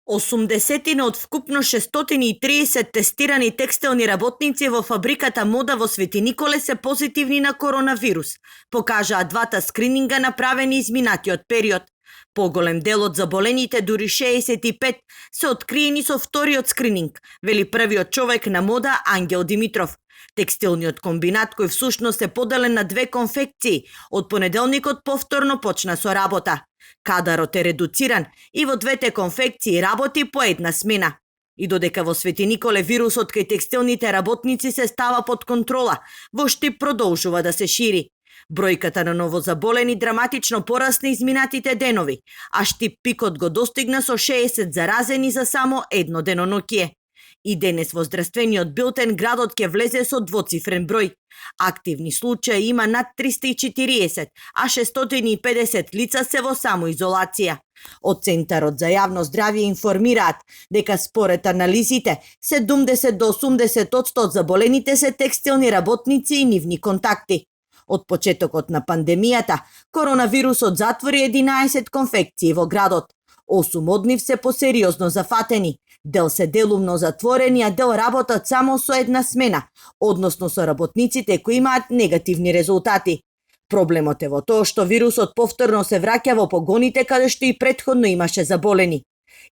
80 од вкупно 630 тестирани текстилни работници во фабриката Мода во Свети Николе се позитивни на коронавирус, покажаа двата скрининга направени изминатиот период. Поголем дел од заболените, дури 65, се откриени со вториот скрининг, вели првиот човек на Мода Ангел Димитров. Текстилниот комбинат, кој всушност е поделен на две конфекции, од понеделникот повторно почна со работа. Кадарот е редуциран и во двете конфекции работи по една смена. И додека во Свети Николе вирусот кај текстилните работници се става под контрола, во Штип продолжува да се шири. Бројката на новозаболени драматично порасна изминатите денови, а Штип пикот го достигна со 60 заразени за само едно деноноќие. И денес во здравствениот билтен градот ќе влезе со двоцифрен број. Активни случаи има над 340, а 650 лица се во самоизолација. Од Центарот за јавно здравје информираат дека според анализите 70 до 80% од заболените се текстилни работници и нивни контакти. Од почетокот на пандемијата, коронавирусот затвори 11 конфекции во градот. 8 од нив се посериозно зафатени. Дел се делумно затворени, а дел работат само со една смена, односно со работниците кои имаат негативни резултати. Проблемот е во тоа што вирусот повторно се враќа во погоните каде што и претходно имаше заболени.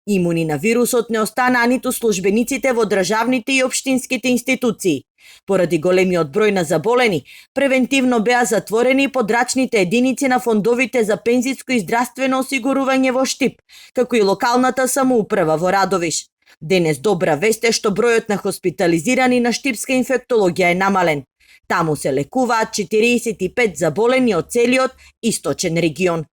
Имуни на вирусот не останаа ниту службениците во државните и општинските институции. Поради големиот број на заболени, превентивно беа затворени подрачните единици на фондовите за пензиско и здравствено осигурување во Штип, како и локалната самоуправа во Радовиш. Денес добра вест е што бројот на хоспитализирани на штипска инфектологија е намален. Таму се лекуваат 45 заболени од целиот источен регион.